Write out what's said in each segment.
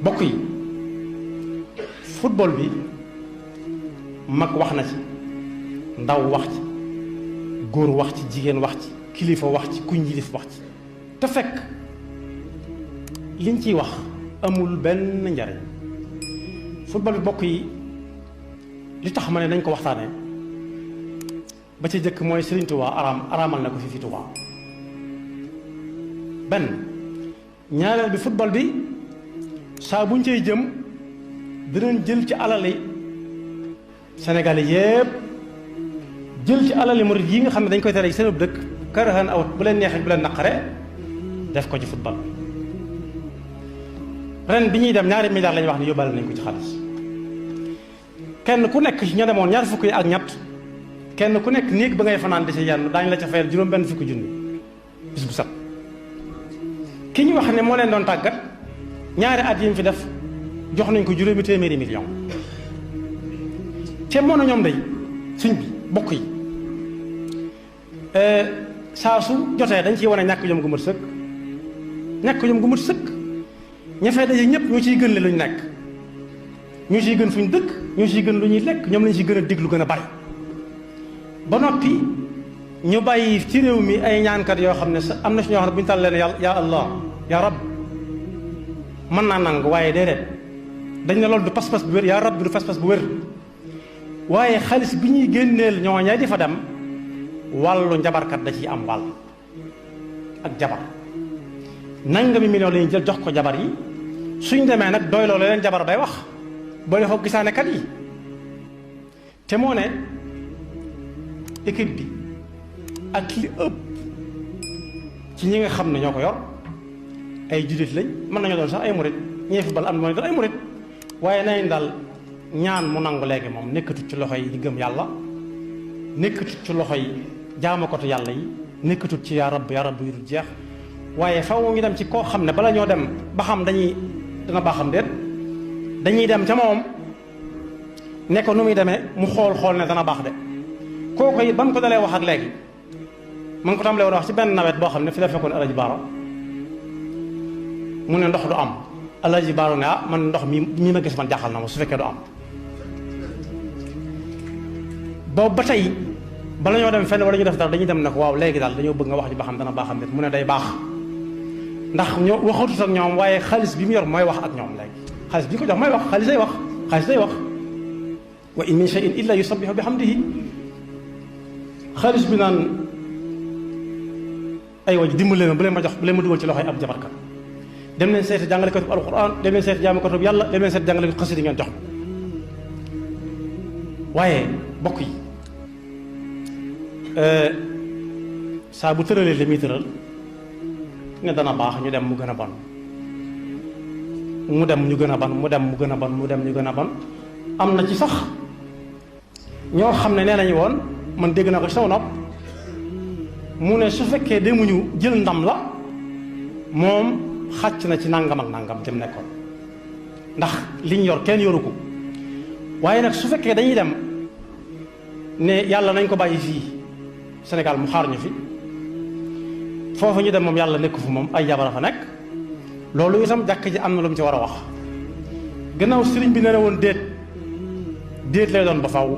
bokk yi football bi mag wax na ci ndaw wax ci góor wax ci jigéen wax ci kilifa wax ci kuñ yilif wax ci te fekk liñ ciy wax amul benn njariñ. football bi bokk yi li tax ma ne nañ ko waxtaanee ba ci jëkk mooy Serigne Touba araamal na ko fi Touba benn ñaareel bi football bi saa buñ cay jëm dinañ jël ci alali Sénégalais yépp jël ci alali murid yi nga xam ne dañ koy tere ci seen dëkk karahan aw bu leen neexee bu leen naqare def ko ci football ren bi ñuy dem ñaari milliards lañu wax ne yóbbaale nañ ko ci xaalis kenn ku nekk ña demoon ñaar fukk yi ak ñett kenn ku nekk néeg ba ngay fanaan di ci yenn daañu la ca fayal juróom benn fukki junni bis bu set ki ñu wax ne moo leen doon tàggat ñaari at yi mu fi def jox nañ ko juróomi téeméeri million te moo na ñoom day suñ bi bokk yi saa su jotee dañ ciy wane ñàkk jom gu mat sëkk ñàkk jom gu mat sëkk ña fay daje ñëpp ñoo ciy gën le lu ñu nekk ñoo ciy gën fuñ dëkk ñoo ciy gën lu ñuy lekk ñoom lañ ciy gën a déglu gën a bari ba noppi ñu bàyyi ci réew mi ay ñaankat yoo xam ne sa am na si ñoo xam ne bu ñu tàll leen ya allah ya rab mën naa nangu waaye déedéet dañ ne loolu du pas-pas bu wér yaa rab bi du pas-pas bu wér waaye xaalis bi ñuy génneel ñooña di fa dem wàllu njabarkat da ciy am wàll ak jabar nangami million lañuy jël jox ko jabar yi suñ demee nag doy loolu leen jabar bay wax boole ko gisaane kat yi te moo ne équipe bi ak li ëpp ci ñi nga xam ne ñoo ko yor ay jullit lañ mën nañoo doon sax ay murit ñee football am mooy doon ay murit waaye nañ daal ñaan mu nangu léegi moom nekkatut ci loxo yi di gëm yàlla nekkatut ci loxo yi jaamakatu yàlla yi nekkatut ci yaa rabb yu dul jeex waaye faw ñu dem ci koo xam ne bala ñoo dem ba xam dana baaxam déet dañuy dem ca moom ne ko nu muy demee mu xool ne dana baax de kooku it ba mu ko dalee wax ak léegi ma ngi ko tàmbalee woon wax ci benn nawet boo xam ne fi la fekkoon Alaji Baaro mu ne ndox du am Alaji Baaro ne man ndox mi ma gis man jaaxal na ma su fekkee du am boobu ba tey bala ñoo dem fenn wala ñu def dara dañuy dem ne ko waaw léegi daal dañoo bëgg nga wax ji ba xam dana baaxam déet mu ne day baax ndax ñoo waxatut ak ñoom waaye xaalis bi mu yor mooy wax ak ñoom léegi xaalis bi ñu ko jox mooy wax xaalis day wax wa in min shay'in illa yusabbihu bihamdihi xaalis bi naan ay waj dimbale ma bu leen ma dugal ci loxoy ab jabarkat dem leen seeti jàngalekatu alquran dem leen seeti jaamakatu yàlla dem leen seeti jàngalekatu xasida ngeen jox waaye bokk yi saa bu tëralee li muy tëral ne dana baax ñu dem mu gën a bon mu dem ñu gën a bon mu dem mu gën a bon mu dem ñu gën a bon am na ci sax ñoo xam ne nee nañu woon man dégg naa ko ci saw nopp mu ne su fekkee demuñu jël ndam la moom xàcc na ci nangam ak nangam dem nekkoon ndax liñ yor kenn yoru ko waaye nag su fekkee dañuy dem ne yàlla nañ ko bàyyi fii Sénégal mu xaar ñu fi foofu ñu dem moom yàlla nekku fu moom ay jabara fa nekk loolu itam jàkk ji am na lu mu ci war a wax gannaaw sëriñ bi nee na woon déet lay doon ba faw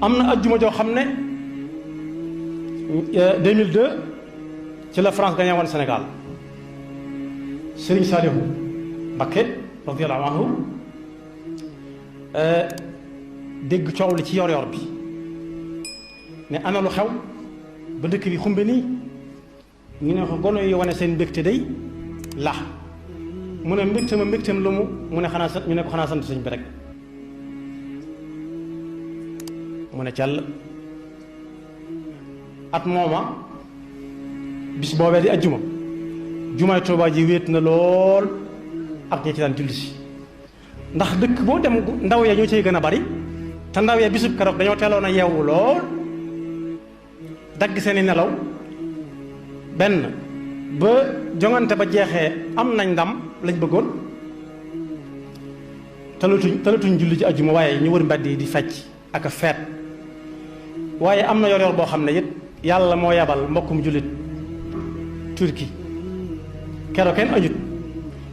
am na ajjuma joo xam ne 2002 ci la France gagné woon Sénégal Sëriñ Saalihu Mbakke radiyallahu anhu dégg coow li ci yor bi ne ana lu xew ba dëkk bi xumbe nii ñu ne ko gono yi wane seen mbégte day la mu ne mbégteem lu mu ne xanaa sant ñu ne ko xanaa sant sëñ bi rek mu ne càll at mooma bis boobee di ajjuma jumaay Tuubaa ji wéet na lool ak ñi ci daan julli si ndax dëkk boo dem ndaw ya ñoo cay gën a bari te ndaw ya bisub keroog dañoo teeloon a yeewu lool dagg seeni nelaw benn ba jongante ba jeexee am nañ ndam lañ bëggoon talatuñ julli ci ajjuma waaye ñu wër mbedd yi di fecc ak a feet waaye am na yor boo xam ne it yàlla moo yabal mbokkum jullit turki keroog kenn añut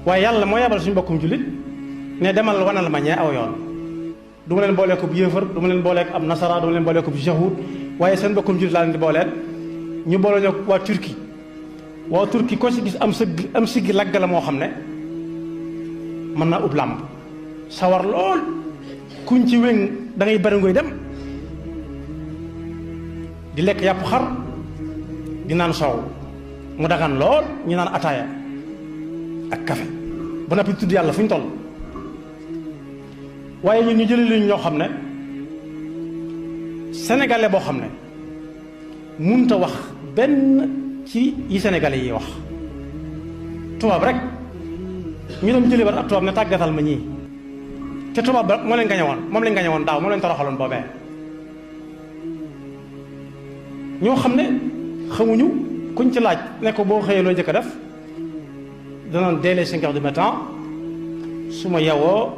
waaye yàlla moo yabal suñu bokkum jullit ne demal wanal ma ñee aw yoon du ma leen boolee ko bu yëfër du ma leen boolee ko ab nasara du ma leen boolee ko bu yahud waaye seen bokkum jullit laa leen di booleel ñu boole ñoo waa Turquie waa Turquie ko ci gis am siggi lagg la moo xam ne mën naa ub làmb sawar lool kuñ ci wéng da ngay bari ngoy dem di lekk yàpp xar di naan soow mu dagan lool ñu naan ataaya ak café ba noppi tudd yàlla fu ñu toll waaye ñun ñu jëlee luñ ñoo xam ne sénégalais boo xam ne munta wax benn ci yi sénégalais yi wax tubaab rek ñu doon jëlee war ab tubaab ne tàggatal ma ñii te tubaab ba moo leen gañe woon moom lañ gañe woon daaw moo leen toroxaloon boobee ñoo xam ne xamuñu kuñ ci laaj ne ko boo xëyee loo njëkk a def danaan dès les 5 heures du matin su ma yewoo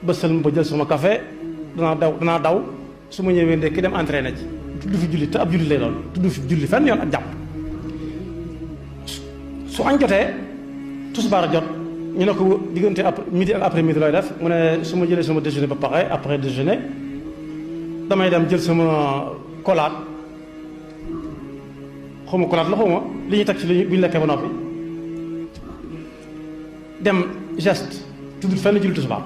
ba sëlm ba jël suma café danaa daw su ma ñëwee ndekki dem entraîné ji tudd fi julli te ab julli lay doon tudd fi julli fenn yoon ak jàpp su añ jotee tusbaar jot ñu ne ko diggante midi ak après midi looy def mu ne su ma jëlee sama déjeuner ba pare après déjeuner damay dem jël sama kolaat xawma kolaat la xawma li ñuy teg ci li bu ñu lekkee ba noppi dem geste tudd fenn julli tusbaar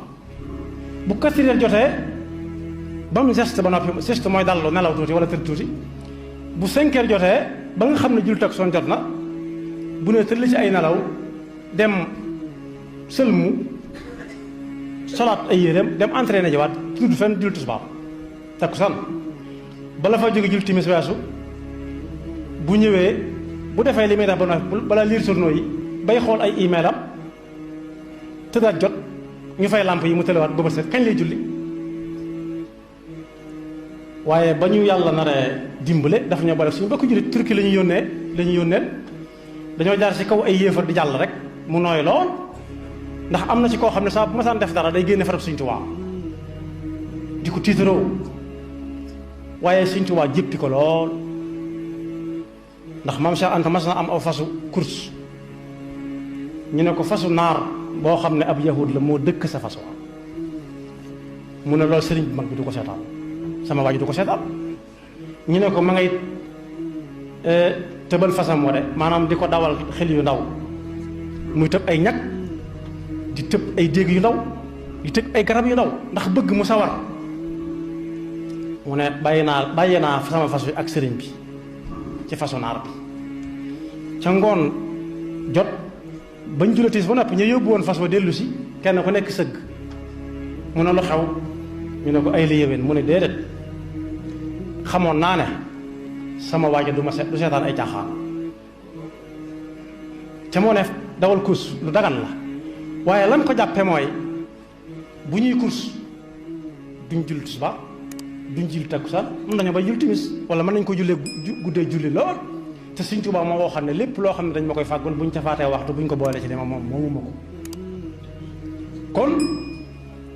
bu 4 heures jotee ba mu geste ba noppi geste mooy dallu nelaw tuuti wala tëdd tuuti bu 5 heures jotee ba nga xam ne julli takkusaan jot na bu ne tëdd ci ay nelaw dem sëlmu solaat ay yéreem dem entraîné jiwaat tudd fenn julli tusbaar takkusaan bala fa jóge julli timis weesu bu ñëwee bu defee li muy def ba noppi bala lire journaux yi bay xool ay email am tëddaat jot ñu fay làmp yi mu tëlewaat ba bët set kañ lay julli waaye ba ñu yàlla naree dimbale dafa ñoo bale suñu bokk jullit Turquie la ñu yónnee dañoo jaar ci kaw ay yéefar di jàll rek mu nooy lool ndax am na ci koo xam ne saa bu ma saan def dara day génne farab Sëñ Tuubaa di ko tiitaroo waaye Sëñ Tuubaa jéppi ko lool ndax Maam Cheikh Anta mas na am aw fasu course ñu ne ko fasu naar boo xam ne ab yahud la moo dëkk sa fas wa mu ne loolu sëriñ bi mag bi du ko seetaan sama waa ji du ko seetaan ñu ne ko ma ngay tëbal fasam wa de maanaam di ko dawal xel yu ndaw muy tëb ay ñag di tëb ay dégg yu ndaw di tëb ay garab yu ndaw ndax bëgg mu sawar mu ne bàyyi naa sama fas wi ak sëriñ bi ci fasu naar bi ca ngoon jot bañ julatiis ba noppi ñu yóbbu woon fas wa dellu si kenn ku nekk sëgg mu ne lu xew ñu ne ko ay la yéwén mu ne déedéet xamoon naa ne sama waaja du seetaan ay caaxaan ca moo ne dawal course lu dagan la waaye lan ko jàppe mooy bu ñuy course duñ julli tisbaar duñ julli takkusaan mën nañu bay julli timis wala mën nañ ko jullee guddee julli lool te Sëñ Tuubaa moo waxoon ne lépp loo xam ne dañ ma koy fàggul buñ ca faatee waxtu buñ ko boolee ci ne moom moomuma ko kon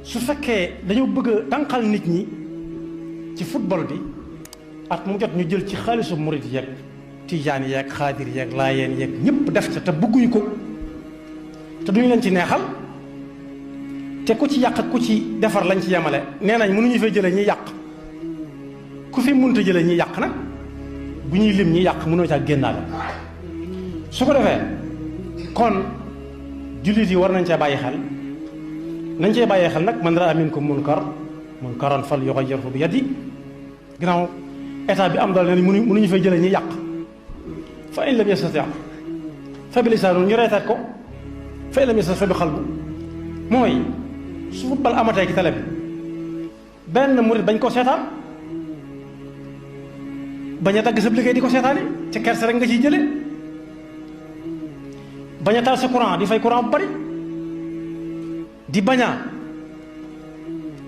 su fekkee dañoo bëgg a tànqal nit ñi ci football bi at mu jot ñu jël ci xaalisu murit yeeg tijaan yeeg xaadir yeeg laayeen yeeg ñëpp def ca te bëgguñu ko te duñu leen ci neexal te ku ci yàq ku ci defar lañ ci yemale nee nañ mënuñu fay jëlee ñi yàq ku fi mënta jëlee ñi yàq nag bu ñuy lim ñi yàq mënoo caa génnaale su ko defee kon jullit yi war nañ cee bàyyi xel nañ cee bàyyi xel nag man raa minkum munkaran fal yughayyirhu bi yadi ginnaaw état bi am doole ne mënuñu fay jëlee ñi yàq fa in lam yastati' fa bi lisaanihi ñu reetaat ko fa in lam yastati' fa bi qalbi mooy su football amatee ci télé bi benn murit bañ ko seetaan bañ a dagg sa liggéey di ko seetaani ca kersa rek nga ciy jële bañ a taal sa courant di fay courant bu bari di bañ a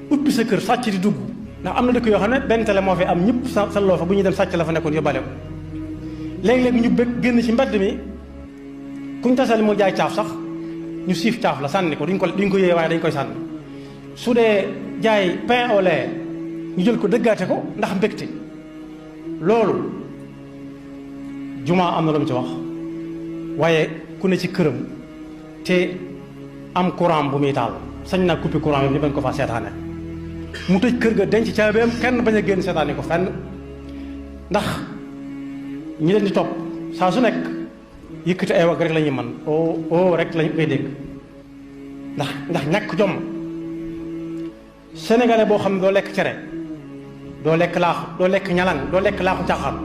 ubbi sa kër sàcc di dugg ndax am na dëkk yoo xam ne benn télé moo fi am ñëpp sa loo fa bu ñuy dem sàcc la fa nekkoon yóbbaale ko léegi-léegi ñu bëgg génn ci mbedd mi kuñ tasal mu jaay caaf sax ñu siif caaf la sànni ko duñ ko yéeye waaye dañ koy sànni su dee jaay pain au lait ñu jël ko dëggaate ko ndax mbégte loolu jumaa am na lu mu ci wax waaye ku ne ci këram te am courant bu muy taal sañ naa couper courant bi ñu bañ ko fa seetaane mu tëj kër ga denc caabeem kenn bañ a génn seetaane ko fenn ndax ñi leen di topp saa su nekk yëkkati ay wagg rek la ñuy mën oo rek lañu koy dégg ndax ñàkk jom sénégalais boo xam ne doo lekk cere doo lekk laaxu doo lekk ñalang doo lekk laaxu caaxaan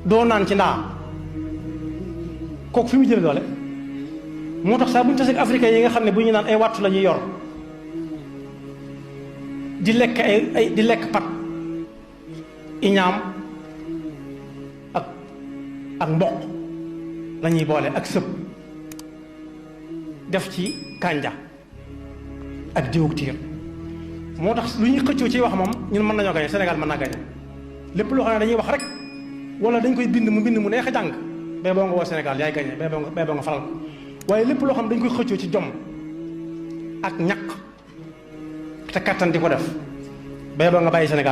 doo naan ci ndaa kooku fi mu jële doole moo tax saa bu ñu tasee ak africain yi nga xam ne bu ñu naan ay wattu la ñuy yor di lekk di lekk pat iñaam ak mboq la ñuy boole ak sëb def ci kànja ak diwug tiir moo tax lu ñuy xëccoo ci wax moom ñun mën nañoo gañe Sénégal mën naa gañe lépp loo xam ne dañuy wax rek wala dañ koy bind mu neex a jàng bay boo nga woo Sénégal yaay gañe bay boo nga faral ko waaye lépp loo xam ne dañ koy xëccoo ci jom ak ñaq te kattan di ko def bay boo nga bàyyi Sénégal